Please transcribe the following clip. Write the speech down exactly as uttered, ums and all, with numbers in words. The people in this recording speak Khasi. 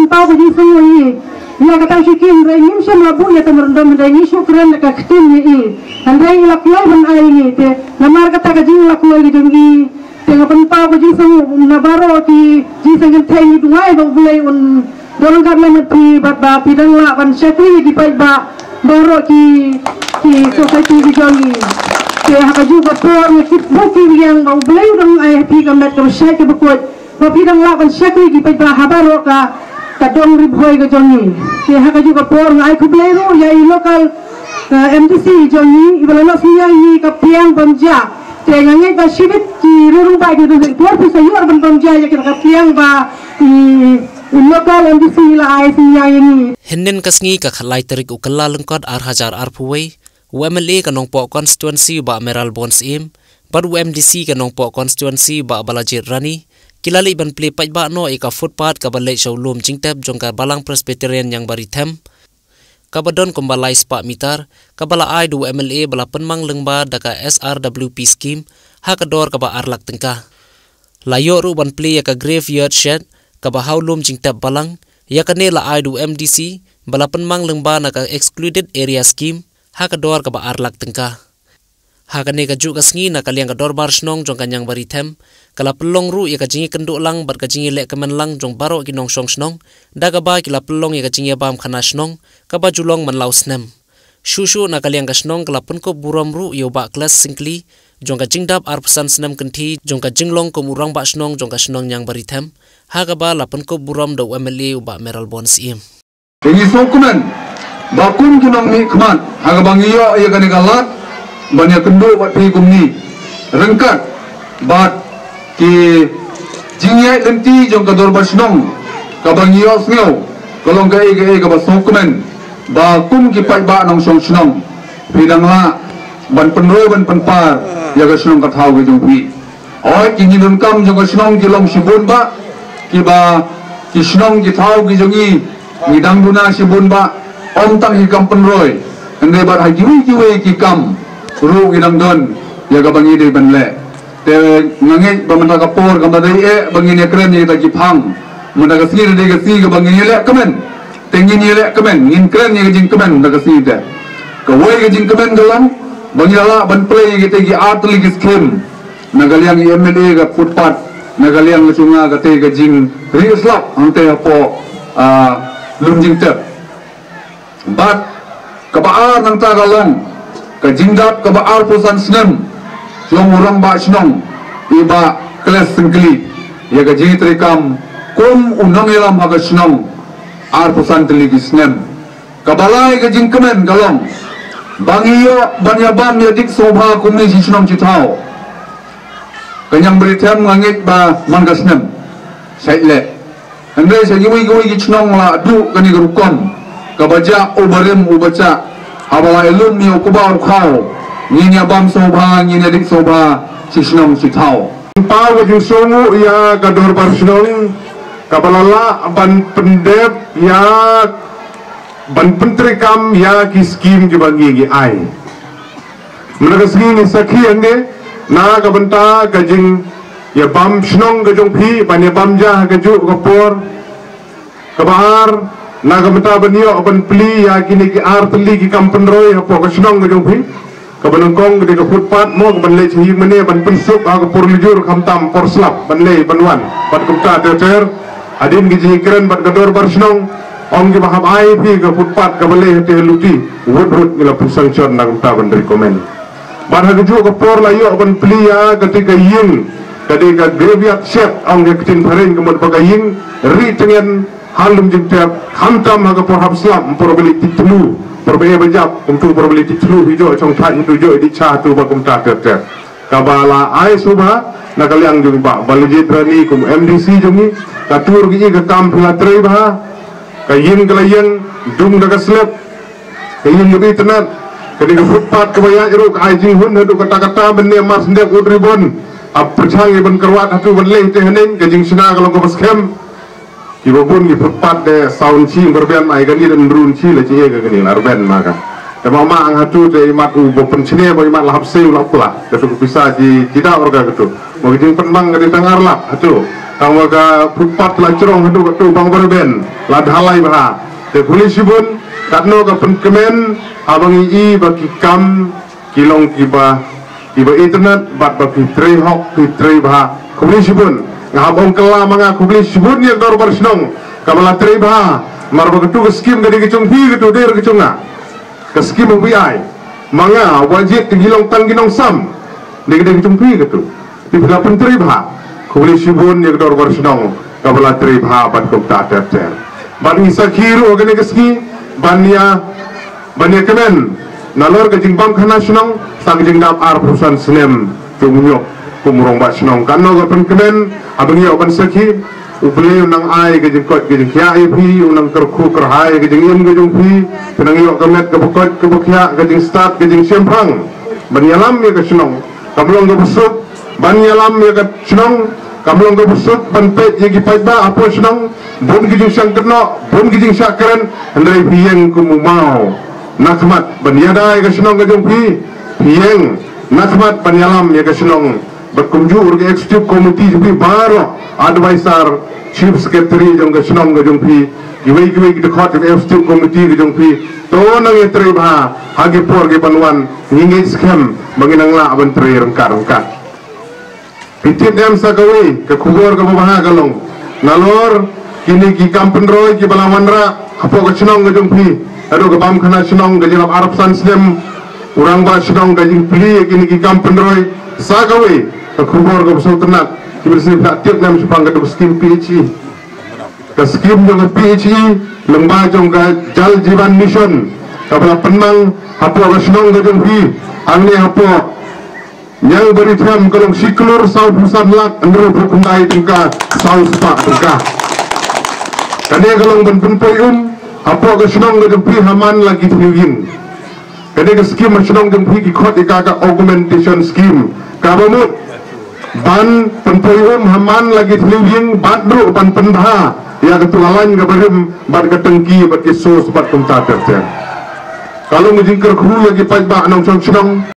Pynpaw ka jingsngew ïa ngi ïa kata ka shuki, hynrei ngim shym la buh ïa ka memorandum, hynrei ngi shu kren da ka ktien ïa i. Hynrei i la kloi ban ai ïa ngi te namar kata ka jinglakloi ka jong i. Te nga pynpaw ka jingsngew na baroh ki jingsngew, te ngi duwai ba U Blei un don ryngkat lem bad phi bad ba phi dang lah ban shakri ïa ki paidbah baroh ki, ki society ki jong i. Te ha kajuh ka por nga kit buh ki ïa ba U Blei u dang ai ha phi ka met kaba shait kaba khuid ba phi dang lah ban shakri ki paidbah ha baroh ka, ka dong Ri Bhoi ka jong i. Te ha kajuh ka por nga ai khublei ruh ïa i local, eh, M D C jong i, i ba la noh synñiang ïa ngi ka pliang bam ja. Te nga ngeit ba shibit ki riew rangbah ki dang, por phi sa ïoh ban bam ja ïa kita ka pliang ba i, i local M D C la ai synñiang ïa ngi. Hynnin ka sngi ka khatlai tarik u Kyllalyngkot ar hajar arphew wei, u M L A ka Nongpoh constituency u Bah Mayralborn Syiem bad u M D C ka Nongpoh constituency u Bah Balajied Rani ki la leit ban plie paidbah noh ïa ka footpath kaba leit sha u lum jingtep jong ka Balang Presbyterian Ñiangbari Them, kaba don kumba lai spah mitar, kaba la ai da u M L A ba la pynmang lyngba da ka S R W P scheme ha ka dor kaba ar lak tyngka. La ïoh ruh ban plie ïa ka graveyard shed kaba ha u lum jingtep balang, ïa kane la ai da u M D C ba la pynmang lyngba na ka excluded area scheme ha ka dor kaba ar lak tyngka. Ha kane kajuh ka sngi na ka liang ka Dorbar Shnong jong ka Ñiangbari Them ka la pynlong ruh ïa ka jingïakynduh lang bad ka jingïalehkmen lang jong baroh ki nongshong shnong, da kaba ki la pynlong ïa ka jingïabam khana shnong kaba ju long man la u snem. Shuh shuh na ka liang ka shnong ka la pynkup burom ruh ïa u Bah Kles Syngkli jong ka jingdap arphew san snem kynthih jong ka jinglong kum u Rangbah Shnong jong ka shnong Ñiangbari Them, ha kaba la pynkup burom da u M L A u Bah Mayralborn Syiem. Te ngi sngewkmen ba kum ki nongmihkhmat ha kaba ngi ïoh ïa kane ka lad ban ïakynduh bad phi kumne, ryngkat bad ki jingïaid lynti jong ka Dorbar Shnong, kaba ngi ïohsngew ka long kaei kaei kaba sngewkmen ba kum ki paidbah nongshong shnong phi dang lah ban pynroi ban pynpar ïa ka shnong ka thaw ka jong phi. Hooid, ki nongdonkam jong ka shnong ki long shibun bah, kiba ki shnong ki thaw ki jong ngi, ngi dang duna shibun bah, ym tang ki kam pynroi, hynrei bad ha kiwei kiwei ki kam ruh ki dang don ïa kaba ngi dei ban leh. Te nga ngeit ba mynta ka por kam dei eh ba ngin ïakren ïa kita ki phang. Mynta ka sngi dei ka sngi kaba ngin ïalehkmen. Te ngin ïalehkmen, ngin kren ïa ka jingkmen mynta ka sngi te. Kawei ka jingkmen ka long ba ngi la lah ban plie ïa kita ki ar tylli ki skim na ka liang i M L A, ka footpath na ka liang ka jong nga, kata ka jingrieh slap hangta hapoh, ah, lum jingtep. Bad kaba ar nangta ka long ka jingdap kaba arphew san snem jong u Rangbah Shnong i Bah Kles Syngkli ïa ka jingtreikam kum u nongïalam ha ka shnong arphew san tylli ki snem. Kaba lai ka jingkmen ka long ba ngi ïoh ban ïabam ïa dik sngewbha kumne shi shnong shi thaw. Ka Ñiangbari Them nga ngeit ba man ka snem shait leh. Hynrei sha kiwei kiwei ki shnong la duh kane ka rukom kaba jah uba rim uba chah. Haba la ïalum ïa u kba u khaw, ngin ïabam sngewbha, ngin ïa dik sngewbha shi shnong shi thaw. Pynpaw ka jingsngewnguh ïa ka Dorbar Shnong kaba la lah ban pyndep ïa ban pyntreikam ïa ki skim kiba ngi ngi ai. Mynta ka sngi ngi sakhi hangne na ka bynta ka jingïabam shnong ka jong phi, ban ïabam ja ha kajuh ka por. Kaba ar, na ka bynta ban ïoh ban plie ïa kine ki ar tylli ki kam pynroi hapoh ka shnong ka jong phi. Kaba nyngkong ka dei ka footpath mo, kaban leit sha ïingmane ban pynsuk ha ka por lejur khamtam por slap ban leit ban wan. Bad kumta ter ter, hadien ka jingkren bad ka Dorbar Shnong, ong kiba hap ai phi ka footpath kaba leit hangtei ha Luti, wut wut ngi la pynsanction na kumta ban recommend. Bad ha kajuh ka por la ïoh ban plie ïa kata ka ïing, ka dei ka graveyard shed, ong ka ktien phareng ka mut ba ka ïing rieh tngen ha lum jingtep, khamtam ha ka por hap slap, por ba leit tip thlu, por ba eh ba jap, kumtu por ba leit tip thlu, hi jooh shong thait, hi jooh dih cha, tu ba kumta ter ter. Kaba la ai sngewbha na ka liang jong i Bah Balajied Rani kum M D C jong ngi, ka tur ki i ka kam phi la trei bha, ka ïing ka la ïeng, dung da ka slep, ka ïing ka itynnad, ka dei ka footpath kaba ïaid ruh ka ai jinghun haduh katta katta, mynne mar sendek ud ribbon, ap pyrshang i ban kyrwat haduh ban leit te haneng, ka jingshna ka long kaba skhem. Kiba bun ki footpath te saw inchi, ba rben ai kane, da hynriew inchi la jia ka kane, la rben ma ka. Te ma ma ang haduh te imat u ba pynshne ba imat la hap siew la pla. Katu ka pisa ji, ji da or ka katu. Ba ka jingpynmang ka dei tang ar lak haduh. Tang ba ka footpath la jrong haduh katto bang ba rben la dhalai bha. Te khublei shibun, katno ka pynkmen, haba ngi i ba ki kam ki long kiba, kiba itynnad bad ba ki trei hok ki trei bha. Khublei shibun. Nga hap ong kylla ma nga khublei shibun ïa ka dorbar shnong kaba la trei bha. Namar ba katto ka skim ka dei ka jong phi, katto dei ka jong nga. Ka skim ba phi ai ma nga, ba jied ka ngi long tang ki nongsam. Dei ka dei ka jong phi katto. Phi la pyntrei bha. Khublei shibun ïa ka dorbar shnong kaba la trei bha bad kumta ter ter. Bad ngi sakhi ruh ha kane ka sngi ban ïa, ban ïa kmen nalor ka jingbam khana shnong sa ka jingdap arphew san snem jong u Ñiuh kum u rangbah shnong. Katno ka pynkmen, haba ngi ïoh ban sakhi, U Blei un nang ai ka jingkoit ka jingkhiah ïa phi, un nang kyrkhu kyrhai ka jingim ka jong phi, phi nang ïoh ka met kaba koit kaba khiah, ka jingstad ka jingshemphang ban ïalam ïa ka shnong. Kam long kaba suk ban ïalam ïa ka shnong, kam long kaba suk ban peit ïa ki paidbah hapoh shnong. Bun ki jingshah kynnoh, bun ki jingshah kren, hynrei phi ïeng kum u maw na khmat ban ïada ïa ka shnong ka jong phi. Phi ïeng na khmat ban ïalam ïa ka shnong. Bad kumjuh ruh ka executive committee jong phi baroh, advisor, chief secretary jong ka shnong ka jong phi, kiwei kiwei ki dkhot jong ka executive committee ka jong phi, to nang ïatrei bha ha ki por ki ban wan. Ngi ngeit skhem ba ngin nang lah ban trei ryngkat ryngkat. Phi tip em sa kawei ka khubor kaba bha ka long nalor kine ki kam pynroi kiba la wanrah hapoh ka shnong ka jong phi, haduh ka bam khana shnong, ka jingdap arphew san snem u rangbah shnong, ka jingplie ïa kine ki kam pynroi. Sa kawei ka khubor kaba sngewtynnat, kiba sngewtynnat tip em shaphang katto ka skim P H E. Ka skim jong ka P H E lyngba jong ka Jal Jeevan Mission kaba la pynmang hapoh ka shnong ka jong phi, hangne hapoh Ñiangbarithiam, ka long shi klur sawphew san lak hynriewphew khyndai tyngka saw spah tyngka. Kane ka long ban pynpoi um hapoh ka shnong ka jong phi ha man la ki thliew ïing. Kane ka skim ha shnong jong phi ki khot ïa ka ka augmentation scheme, kaba mut ban pynpoi um ha man la ki thliew ïing bad ruh ban pynbha ïa ka tnga lain kaba rim bad ka tangki bad ki source bad kumta ter ter. Ka long ka jingkyrkhu ïa ki paidbah nongshong shnong.